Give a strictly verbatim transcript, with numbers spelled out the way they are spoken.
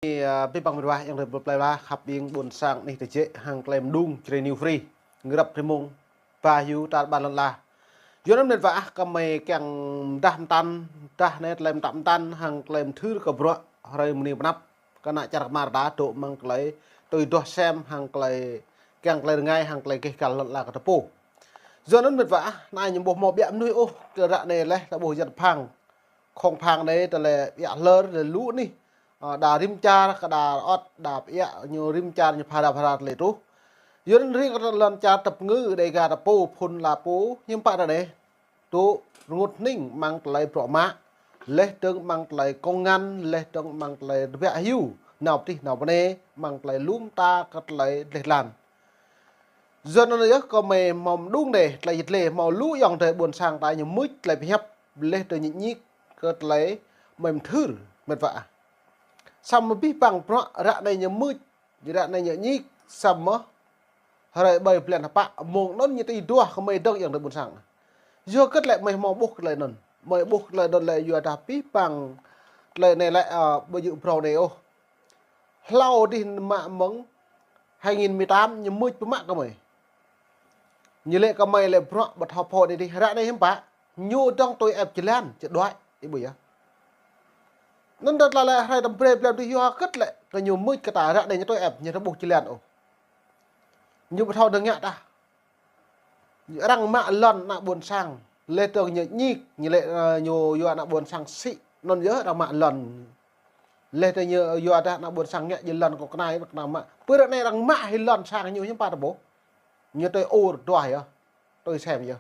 Ơ, abih bang mĕt wa, yang rơbul plei wa, khăp ƀing ƀôn sang anih tơjĕ, hăng tơlơi mơđung, Jrai New Free, ngă rap rơmung, ba hyu tar ƀar lŏn ala. Yua anŭn mĕt wa ah, kơmơi kiăng dah mơtăn, dah anai tơlơi mơtă mơtăn, hăng tơlơi mơthưr kơ bruă, hrơi mơni pơnăp, kơ ană čar kơmar ta dŏ amăng tơlơi, tui duah sem, hăng tơlơi, kiăng tơlơi rơngai, hăng tơlơi gêh gal lŏn ala kơ ta pô. Yua anŭn mĕt wa ah, anai ñu ƀu hmâo ƀiă mơnuih ôh, kơ ră anai laih, ta ƀuh jăn phang, khŏng phang anai, tơlơi ƀiă hlơr, tơlơi lu anih, ơ, đa rĭm čar, kơ đa ot, đa ƀiă, ñu rĭm čar, ñu phara phara tơlơi truh. Yua anŭn ring kơ lŏn čar tơpơngư, Dega ta pô, phŭn la pô, hiư̆m pă ră anai. Tŭ rơngot hning amăng tơlơi bruă mă, laih dơ̆ng amăng tơlơi kông ngăn, laih dơ̆ng amăng tơlơi rơbeh hyu, nao pơ tih nao pơ anai, amăng tơlơi lŏm ta kơ tơlơi dleh dlan. Yua anŭn yơh kơmơi hmâo mơđung anai, tơlơi jĕ tơlơi hmâo lu ayŏng adơi ƀôn sang ta ñu mưč tơlơi pơhiăp, laih dơ̆ng ñik ñik kơ tơlơi mơi mơthưr mĕt wa ah. Samơ̆ abih bang bruă ră anai ñu mưč, ră anai ñu ñik, samơ̆ hrơi ƀơi blan hơpă, mơ̆ng anŭn ñu tui duah kơmơi dơ̆ng ayŏng adơi ƀôn sang. Yua hơget lĕ mơi hmâo ƀuh kơ tơlơi anŭn. Mơi ƀuh kơ tơlơi anŭn lĕ yua dah abih bang tơlơi anai lĕ, ơ, ƀu djơ̆ phrâo anai ôh. Hlâo adih mă mơ̆ng hai nghìn mười tám ñu mưč pơmă kơmơi. Ñu lĕ kơmơi lĕ bruă ƀu thâo pô anai adih, ră anai hiư̆m pă. Ñu dơ̆ng tui ĕp jơlan, čơđuaĭ, ih ƀuh yơh. Anŭn ta tơlơi lĕ hrơi tơm brơi blan adih yua hơget lĕ, kơ ñu mưč kơ ta ră anai ñu tui ĕp, ñu ƀu ƀuh jơlan ôh. Ñu ƀu thâo dơ̆ng ngă tah. Arăng mă lŏn ană ƀôn sang, laih dơ̆ng ñu ñik, ñu lĕ, ơ, ñu yua ană ƀôn sang sĭ, anŭn yơh arăng mă lŏn. Laih dơ̆ng ñu yua dah ană ƀôn sang ngă jơlan kơ kơnai, kơnai mă. Pơ ră anai arăng mă hĭ lŏn sang ñu hiư̆m pă ta ƀuh. Ñu tui ur duah yơh, tui sem yơh.